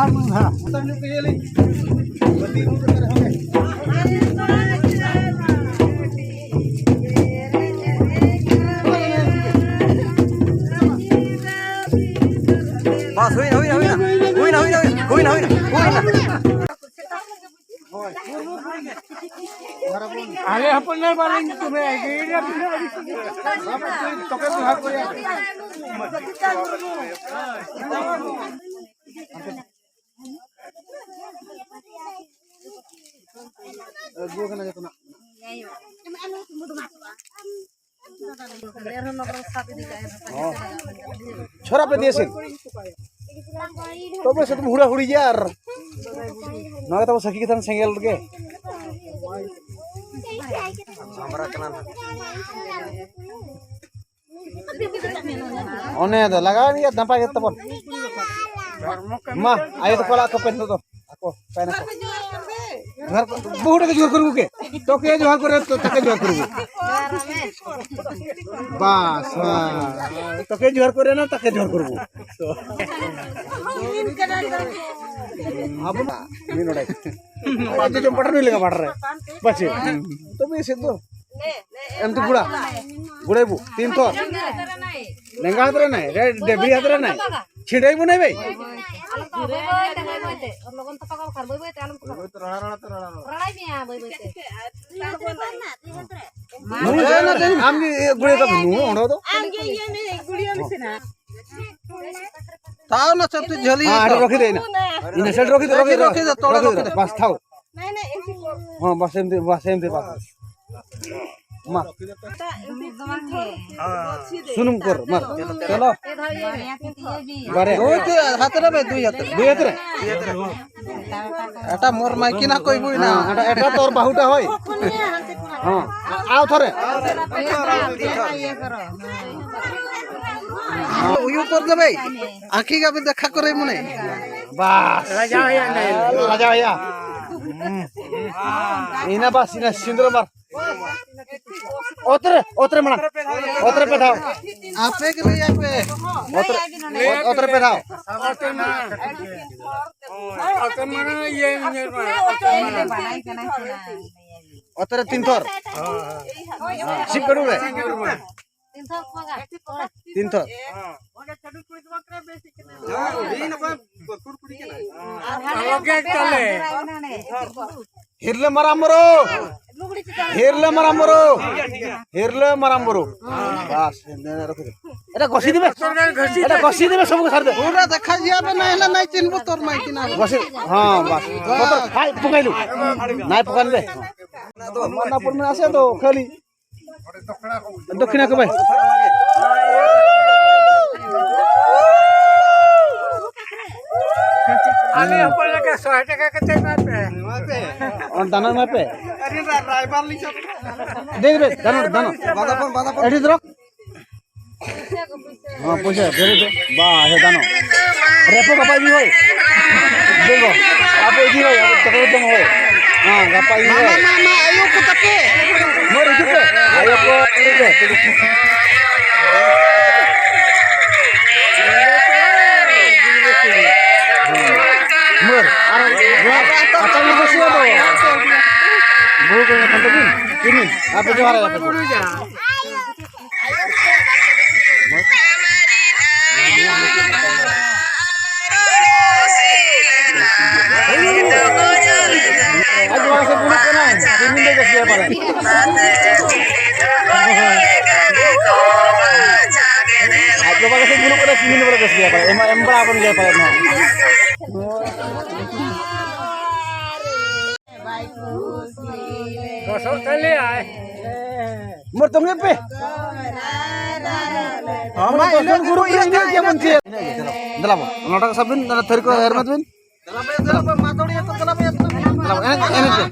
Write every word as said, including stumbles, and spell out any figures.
ᱟᱨ ᱢᱤᱫ ᱫᱷᱟᱣ ᱢᱚᱛᱟᱢ ᱧᱚᱜ ᱠᱮᱫᱮᱭᱟᱞᱤᱧ᱾ ᱵᱟᱥ, ᱦᱩᱭᱱᱟ, ᱦᱩᱭᱱᱟ, ᱦᱩᱭᱱᱟ᱾ ᱦᱩᱭᱱᱟ, ᱦᱩᱭᱱᱟ, ᱦᱩᱭᱱᱟ᱾ ᱦᱩᱭᱱᱟ, ᱦᱩᱭᱱᱟ, ᱦᱩᱭᱱᱟ᱾ ᱟᱞᱮ ᱦᱚᱯᱚᱱ ᱮᱨᱟ ᱵᱟᱞᱮ ᱧᱩᱛᱩᱢ ᱦᱮᱡ ᱟᱠᱟᱱᱟ᱾ ᱛᱚᱵᱮ ᱡᱚᱦᱟᱨ ᱠᱚ ᱮᱢ᱾ ᱟᱹᱜᱩ ᱟᱠᱟᱱᱟ ᱡᱚᱛᱚᱱᱟᱜ᱾ ᱪᱷᱚᱨᱟ ᱯᱮ ᱫᱤᱭᱮ ᱥᱮ? ᱛᱚᱵᱮ ᱥᱮ ᱛᱩᱢ ᱦᱩᱲᱟ ᱦᱩᱲᱤ ᱜᱮᱭᱟ ᱟᱨ ᱱᱚᱣᱟ ᱛᱟᱵᱚ ᱥᱟᱹᱠᱷᱤ ᱠᱟᱛᱷᱟ ᱥᱮᱸᱜᱮᱞ ᱨᱮᱜᱮ᱾ ᱚᱱᱮ ᱫᱚ ᱞᱟᱜᱟᱣ ᱮᱱ ᱜᱮᱭᱟ ᱱᱟᱯᱟᱭ ᱜᱮ ᱛᱟᱵᱚᱱ᱾ ᱢᱟ, ᱟᱭᱳ ᱛᱟᱠᱚ ᱞᱟᱜ ᱠᱚᱯᱮ ᱱᱤᱛᱚᱜ ᱫᱚ᱾ ᱟᱠᱚ, ᱯᱟᱭᱱᱟ ᱠᱚ᱾ ᱡᱚᱦᱟᱨ ᱠᱚ, ᱵᱚᱦᱩ ᱴᱟᱠᱟ ᱡᱚᱦᱟᱨ ᱠᱚᱨᱵᱚ ᱠᱮ? ᱛᱚᱠᱮ ᱡᱚᱦᱟᱨ ᱠᱚᱨᱮ ᱛᱚ, ᱛᱟᱠᱮ ᱡᱚᱦᱟᱨ ᱠᱚᱨᱵᱚ᱾ ᱵᱟᱥ, ᱦᱮᱸ᱾ ᱛᱚᱠᱮ ᱡᱚᱦᱟᱨ ᱠᱚᱨᱮ ᱱᱟ, ᱛᱟᱠᱮ ᱡᱚᱦᱟᱨ ᱠᱚᱨᱵᱚ᱾ ᱟᱵᱚ ᱢᱟ ᱢᱤᱫ ᱱᱚᱰᱮ᱾ ᱟᱡ ᱫᱚ ᱡᱚᱢ ᱯᱟᱴᱟ ᱱᱩᱭ ᱞᱮᱠᱟ ᱯᱟᱴᱟ ᱨᱮ᱾ ᱵᱟᱪᱮ᱾ ᱛᱚᱵᱮ ᱥᱮ ᱫᱚ᱾ ᱮᱢ ᱛᱚ ᱜᱩᱲᱟ᱾ ᱜᱩᱲᱟᱭ ᱵᱩ, ᱛᱤᱱ ᱛᱚ᱾ ᱞᱮᱸᱜᱟ ᱦᱟᱛ ᱨᱮ ᱱᱟᱭ, ᱨᱮ ᱰᱮᱵᱨᱤ ᱦᱟᱛ ᱨᱮ ᱱᱟᱭ᱾ ᱪᱷᱤᱰᱟᱹᱭ ᱵᱩ ᱱᱟᱭ ᱵᱮ᱾ ᱞᱚᱜᱚᱱ ᱛᱚᱯᱟ ᱠᱚ ᱠᱷᱟᱱ ᱵᱟᱹᱭ ᱵᱟᱹᱭ ᱛᱮ ᱟᱞᱚᱢ ᱛᱚᱯᱟ᱾ ᱨᱟᱲᱟᱭ ᱢᱮᱭᱟ ᱵᱟᱹᱭ ᱵᱟᱹᱭ ᱛᱮ᱾ ᱱᱩᱭ ᱫᱚ ᱟᱢ ᱜᱮ ᱜᱩᱲᱤ ᱠᱟᱢ ᱱᱩᱭ ᱚᱸᱰᱮ ᱫᱚ᱾ ᱟᱢ ᱜᱮ ᱤᱭᱟᱹ ᱢᱮ, ᱜᱩᱲᱤᱭᱟᱹ ᱢᱮ ᱥᱮ ᱱᱟ᱾ ᱛᱟᱣ ᱱᱟ ᱪᱚᱯ ᱛᱮ ᱡᱷᱟᱹᱞᱤ ᱦᱮᱸ, ᱟᱹᱰᱤ ᱛᱚ᱾ ᱨᱚᱠᱷᱤ ᱫᱮ ᱤᱱᱟᱹ᱾ ᱤᱱᱟᱹ ᱥᱮᱴ ᱨᱚᱠᱷᱤ ᱫᱮ, ᱨᱚᱠᱷᱤ ᱫᱮ, ᱨᱚᱠᱷᱤ ᱫᱮ, ᱛᱚᱲᱮ ᱨᱚᱠᱷᱤ ᱨᱚᱠᱷᱤ ᱫᱮ᱾ ᱫᱮ᱾ ᱵᱟᱥ ᱛᱷᱟᱣ᱾ ᱦᱮᱸ, ᱵᱟᱥ ᱮᱢ ᱫᱮ, ᱵᱟᱥ ᱮᱢ ᱫᱮ, ᱵᱟᱥ᱾ ᱢᱟ᱾ ᱥᱩᱱᱩᱢ ᱠᱚᱨ, ᱢᱟ᱾ ᱪᱚᱞᱚ᱾ ᱵᱟᱨᱭᱟ᱾ ᱫᱩᱭ ᱛᱮ, ᱦᱟᱛ ᱨᱮ ᱵᱮ, ᱫᱩᱭ ᱦᱟᱛ ᱨᱮ᱾ ᱫᱩᱭ ᱦᱟᱛ ᱨᱮ? ᱮᱴᱟ ᱢᱳᱨ ᱢᱟᱭᱠᱤᱱᱟ ᱠᱚᱭ ᱵᱩᱭ ᱱᱟ᱾ ᱦᱮᱸ, ᱮᱴᱟ, ᱮᱴᱟ ᱛᱚᱨ ᱵᱟᱹᱦᱩᱴᱟ ᱦᱳᱭ᱾ ᱦᱮᱸ᱾ ᱟᱣ ᱛᱷᱚᱨᱮ᱾ ᱩᱭᱩ ᱠᱚᱨ ᱫᱮ ᱵᱮ᱾ ᱟᱸᱠᱷᱤ ᱜᱟ ᱵᱤ ᱫᱮᱠᱷᱟ ᱠᱚᱨᱮ ᱢᱚᱱᱮ᱾ ᱵᱟᱥ᱾ ᱞᱟᱡᱟᱣ ᱦᱩᱭᱩᱜᱼᱟ, ᱞᱟᱡᱟᱣ ᱦᱩᱭᱩᱜᱼᱟ᱾ ᱦᱩᱸ᱾ ᱤᱱᱟ ᱵᱟᱥ, ᱤᱱᱟ ᱥᱤᱸᱫᱩᱨ ᱢᱟᱨ᱾ ᱚᱛᱨᱮ, ᱚᱛᱨᱮ ᱢᱟᱲᱟᱝ᱾ ᱚᱛᱨᱮ ᱯᱮ ᱫᱷᱟᱣ᱾ ᱟᱯᱮ ᱜᱮ ᱞᱟᱹᱭ ᱟᱯᱮ᱾ ᱚᱛ ᱨᱮ, ᱚᱛ, ᱚᱛ ᱨᱮ ᱯᱮ ᱫᱷᱟᱣ᱾ ᱚᱛ ᱨᱮ ᱢᱟ ᱤᱭᱟᱹ ᱧᱮᱞ ᱢᱟ᱾ ᱚᱛ ᱨᱮ ᱛᱤᱱ ᱛᱷᱚᱨ᱾ ᱦᱮᱸ, ᱥᱤᱵ ᱠᱟᱹᱰᱩ ᱨᱮ᱾ ᱛᱤᱱ ᱛᱷᱚᱨ᱾ ᱟᱨ ᱦᱤᱨᱞᱟᱹ ᱢᱟᱨᱟᱝ ᱵᱩᱨᱩ᱾ ᱦᱤᱨᱞᱟᱹ ᱢᱟᱨᱟᱝ ᱵᱩᱨᱩ᱾ ᱦᱤᱨᱞᱟᱹ ᱢᱟᱨᱟᱝ ᱵᱩᱨᱩ᱾ ᱵᱟᱥ, ᱮᱱᱟ ᱨᱚᱠᱷ ᱫᱮ᱾ ᱮᱴᱟ ᱜᱚᱥᱤ ᱫᱤᱵᱮ᱾ ᱮᱴᱟ ᱜᱚᱥᱤ ᱫᱤᱵᱮ ᱥᱚᱵ ᱥᱟᱨ ᱫᱮ᱾ ᱯᱩᱨᱟ ᱫᱮᱠᱷᱟ ᱡᱤᱭᱟ ᱵᱮ ᱱᱟᱭ ᱱᱟ ᱱᱟᱭ ᱪᱤᱱᱵᱩ ᱛᱚᱨ ᱢᱟᱭ ᱠᱤᱱᱟ᱾ ᱜᱚᱥᱤ, ᱦᱮᱸ, ᱵᱟᱥ᱾ ᱯᱷᱟᱭ ᱯᱩᱠᱟᱭᱞᱩ᱾ ᱱᱟᱭ ᱯᱩᱠᱟᱱ ᱫᱮ᱾ ᱢᱟᱱᱟᱯᱩᱨ ᱢᱮᱱᱟᱜ ᱟᱥᱮ ᱫᱚ ᱠᱷᱟᱹᱞᱤ᱾ ᱫᱚᱠᱷᱤᱱᱟ ᱠᱚ ᱵᱷᱟᱭ᱾ ᱟᱞᱮ ᱦᱚᱯᱚᱱ ᱞᱮᱠᱟ ᱥᱚᱭ ᱴᱟᱠᱟ ᱠᱟᱛᱮ ᱮᱢᱟ ᱯᱮ᱾ ᱚᱱ ᱫᱟᱱᱟ ᱮᱢᱟ ᱯᱮ᱾ ᱫᱮ ᱫᱮ, ᱫᱟᱱᱟ, ᱫᱟᱱᱟ᱾ ᱵᱟᱫᱟᱯᱚᱱ, ᱵᱟᱫᱟᱯᱚᱱ᱾ ᱟᱹᱰᱤ ᱫᱚᱨᱚ᱾ ᱦᱮᱸ, ᱯᱚᱭᱥᱟ, ᱫᱮ ᱫᱮ, ᱵᱟ, ᱦᱮ ᱫᱟᱱᱟ᱾ ᱨᱮᱯᱚ ᱜᱟᱯᱟ ᱤᱫᱤ ᱦᱳᱭ᱾ ᱫᱮ ᱜᱚ, ᱟᱯᱮ ᱤᱫᱤ ᱦᱳᱭ, ᱟᱯᱮ ᱛᱟᱠᱚ ᱡᱚᱢ ᱦᱳᱭ᱾ ᱦᱮᱸ, ᱜᱟᱯᱟ ᱤᱫᱤ ᱦᱳᱭ᱾ ᱢᱟᱢᱟ, ᱢᱟᱢᱟ, ᱟᱭᱳ ᱠᱚ ᱛᱟᱯᱮ᱾ ᱢᱟᱹᱨ ᱦᱤᱡᱩᱜ ᱯᱮ᱾ ᱟᱭᱳ ᱠᱚ ᱦᱤᱡᱩᱜ ᱯᱮ᱾ ᱢᱟᱹᱨ, ᱟᱨ ᱟᱪᱪᱷᱟ, ᱢᱟᱹᱨ ᱫᱚ ᱥᱩᱣᱟ ᱫᱚ᱾ ᱵᱩᱦᱩ ᱠᱚ ᱧᱟᱯᱟᱢ ᱛᱟᱹᱵᱤᱱ? ᱠᱤᱢᱤᱱ, ᱟᱯᱮ ᱡᱚᱦᱟᱨ ᱟᱭᱟ ᱯᱮ᱾ ᱟᱡ ᱱᱚᱣᱟ ᱥᱮᱫ ᱵᱩᱞᱩᱜ ᱠᱟᱱᱟᱭ, ᱨᱤᱢᱤᱞ ᱫᱚ ᱵᱮᱥ ᱜᱮᱭᱟ ᱯᱟᱞᱮ᱾ ᱟᱡ ᱵᱟᱵᱟ ᱜᱮᱥᱮ ᱵᱩᱞᱩᱜ ᱠᱟᱱᱟᱭ, ᱨᱤᱢᱤᱞ ᱵᱟᱞᱮ ᱵᱮᱥ ᱜᱮᱭᱟ ᱯᱟᱞᱮ᱾ ᱮᱢ, ᱮᱢ ᱵᱟᱲᱟ ᱟᱵᱚᱱ ᱜᱮᱭᱟ ᱯᱟᱞᱮ ᱱᱚᱣᱟ᱾ ᱜᱚᱥᱚᱜ ᱛᱟᱞᱮᱭᱟᱭ᱾ ᱢᱟᱹᱨ ᱛᱚᱝᱜᱮ ᱯᱮ᱾ ᱟᱢᱟ ᱤᱞᱟᱹ ᱜᱩᱨᱩ ᱠᱚ ᱤᱞᱟᱹ ᱜᱮ ᱵᱚᱱ ᱪᱮᱫ᱾ ᱫᱮᱞᱟ ᱵᱚ, ᱱᱚᱰᱮ ᱥᱟᱵ ᱵᱤᱱ, ᱱᱚᱰᱮ ᱛᱷᱟᱹᱨᱤ ᱠᱚ ᱦᱮᱨᱢᱮᱫ ᱵᱤᱱ᱾ ᱫᱮᱞᱟ ᱵᱚ, ᱮᱱᱮᱡ, ᱮᱱᱮᱡ ᱯᱮ᱾